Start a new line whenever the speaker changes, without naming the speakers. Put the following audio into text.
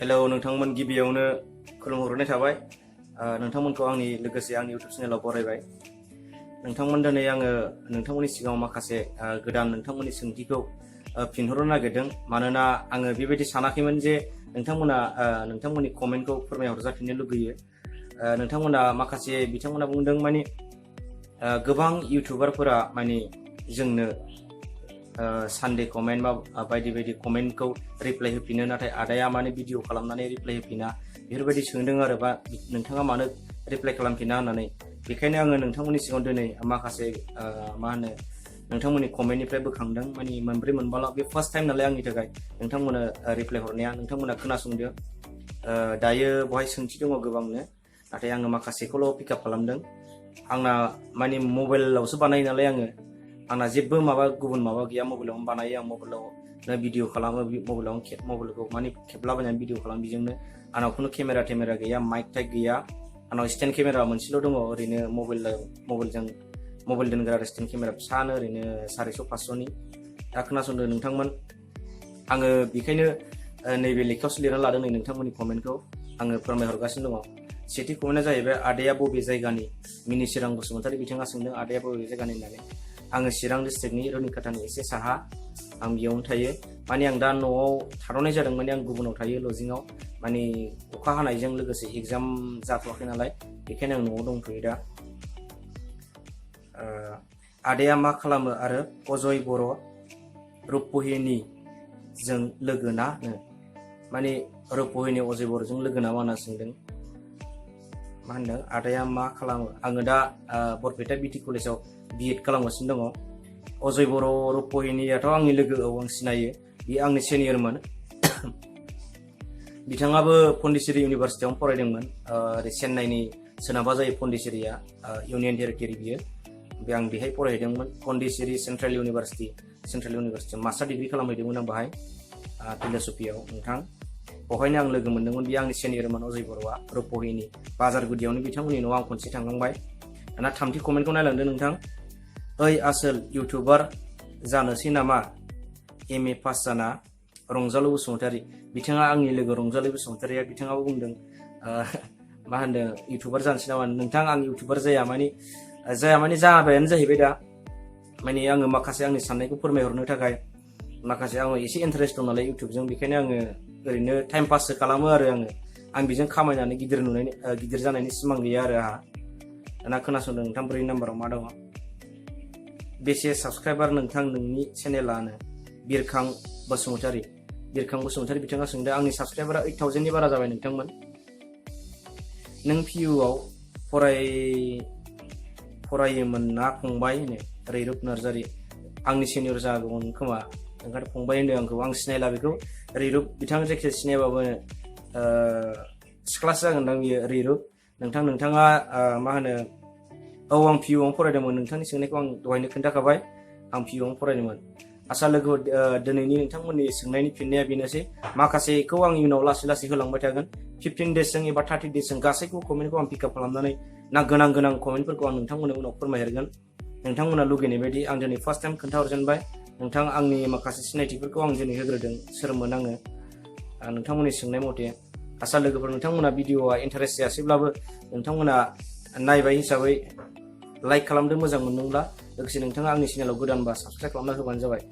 hello नोंथांमोन गिबियावनो खुलुमहरनाय थाबाय नोंथांमोनखौ आंनि लोगोसे आंनि YouTube चेनेलाव बरायबाय नोंथांमोन दिनै आङो नोंथांमोननि सिगाङाव माखासे गोदान नोंथांमोननि सोंथिखौ फिनहरनो नागिरदों मानोना आङो बेबायदि सानाखैमोन जे नोंथांमोना नोंथांमोननि कमेन्टखौ फोरमायहरजाफिननो लुगैयो नोंथांमोना माखासे बिथांमोना बुंदों माने गोबां इउटिउबारफोरा माने जोंनो सानडे कमेन्ट बा बायदि बायदि कमेन्टखौ रिप्लाय होफिनो नाथाय आदाया माने भिडिअ खालामनानै रिप्लाय होफिना बेफोरबायदि सोंदों आरो बा नोंथाङा मानो रिप्लाय खालामफिना होननानै बेखायनो आङो नोंथांमोननि सिगाङाव दिनै माखासे मा होनो नोंथांमोननि कमेन्टनिफ्राय बोखांदों माने मोनब्रै मोनबाल' बे फार्स्ट टाइम नालाय आंनि थाखाय नोंथांमोननो रिप्लाय हरनाया नोंथांमोना खोनासंदो दायो बहाय सोंथि दङ गोबांनो नाथाय आङो माखासेखौल' पिकआप खालामदों आंना माने मबाइलावसो बानायो नालाय आंना जेबो माबा गुबुन माबा गैया मबाइलावनो बानायो आं मबाइलावनो भिडिअ खालामो मबाइलखौ माने खेबलाबायनानै भिडिअ खालामो बेजोंनो आंनाव खुनु केमेरा गैया माइक टाइक गैया आंनाव स्टेन्ड केमेरा मोनसेल' दङ ओरैनो मबाइल दोनग्रा स्टेन्ड केमेरा फिसानो ओरैनो 400-500नि दा खोनासंदो नोंथांमोन आङो बेखायनो नैबे लेखायावसो लिरना लादों नै नोंथांमोननि कमेन्टखौ आङो फोरमायहरगासिनो दङ सेथि कमेन्टआ जाहैबाय आदाया बबे जायगानि मिनिसोरां बसुमतारी बिथाङा सोंदों आदाया बबे जायगानि होननानै आङो चिरां डिस्ट्रिक्टनि रुनिकाटानि एसे साहा आं बेयावनो थायो माने आं दा न'आव थाथ'नाय जादों माने आं गुबुनाव थायो लजिंआव माने अखा हानायजों लोगोसे एग्जाम जाथ'वाखै नालाय बेखायनो आं न'आव दंथ'यो दा आदाया मा खालामो आरो अजय बर' रुपहिनी जों लोगो ना माने रुपहिनी अजय बर'जों लोगो नामा होनना सोंदों मा होनदों आदाया मा खालामो आङो दा बरपेटा बिटि कलेजाव बिएड खालामगासिनो दङ अजय बर' रुपहिनीयाथ' आंनि लोगो आं सिनायो बे आंनि सिनियरमोन बिथाङाबो पन्डिचेरी इउनिभारसिटियावनो फरायदोंमोन ओरै चेन्नाइनि सोनाबा जायो पन्डिचेरीया इउनियन टेरिटरि बियो आं बेहाय फरायहैदोंमोन पन्डिचेरी सेन्ट्रेल इउनिभारसिटियाव मास्टार डिग्री खालामहैदोंमोन आं बाहाय फिल'सफियाव नोंथां बेवहायनो आं लोगो मोनदोंमोन बे आंनि सिनियरमोन अजय बर'आ रुपहिनी बाजारगुदियावनो बिथांमोननि न'आव आं खनसे थांखांबाय दाना थामथि कमेन्टखौ नायलांदो नोंथां ओइ आसोल इउटिउबार जानोसै नामा MA पास जाना रंजालु बसुमतारी बिथाङा आंनि लोगो रंजालु बसुमतारीया बिथाङाबो बुंदों मा होनदों इउटिउबार जानोसै नामा नोंथां आं इउटिउबार जाया माने जाबायानो जाहैबाय दा माने आङो माखासे आंनि साननायखौ फोरमायहरनो थाखाय माखासे आङो एसे इन्टारेस्ट दं नालाय इउटिउबजों बेखायनो आङो ओरैनो टाइम पाससो खालामो आरो आं बेजों खामायनानै गिदिर जानायनि सिमां गैया आरो आंहा दाना खोनासंदों नोंथां 4 नाम्बाराव मा दङ बेसे साबसक्राइबार नोंथां नोंनि चेनेलानो बिरखां बसुमतारी बिथाङा सोंदों आंनि साबसक्राइबारा 8000नि बारा जाबाय नोंथांमोन नों PUआव फरायोमोन ना फंबाय होनो रैरुप नार्जारी आंनि सिनियर जागौमोन खोमा ओंखायनो फंबाय होनदों आंखौ आं सिनायला बेखौ रैरुप बिथां जायखिजाया सिनायाबाबो सिख्लासो जागोनदां बियो रैरुप नोंथाङा मा होनो औ आं PUआवनो फरायदोंमोन नोंथांनि सोंनायखौ आं दहायनो खोन्थाखाबाय आं PUआवनो फरायदोंमोन आसा लोगो दिनैनि नोंथांमोननि सोंनायनि फिननाया बेनोसै माखासेखौ आं इयुनाव लासै होलांबाय थागोन 15 डेजजों एबा 30 डेजजों गासैखौबो कमेन्टखौ आं पिकआप खालामनानै ना गोनां कमेन्टफोरखौ आं नोंथांमोननो उनाव फोरमायहरगोन नोंथांमोना लुगैनाय बायदि आं दिनै फार्स्ट टाइम खोन्थाहरजेनबाय नोंथां आंनि माखासे सिनायथिफोरखौ आं दिनै होग्रोदों सोरमोन आङो नोंथांमोननि सोंनाय मथे आसा लोगोफोर नोंथांमोना भिडिअआ इन्टारेस्ट जायासैब्लाबो नोंथांमोना नायबाय हिसाबै लाइक खालामदो मोजां मोनदोंब्ला लोगोसे नोंथाङा आंनि चेनेलाव गोदानबा साबस्क्राइब खालामना होबानो जाबाय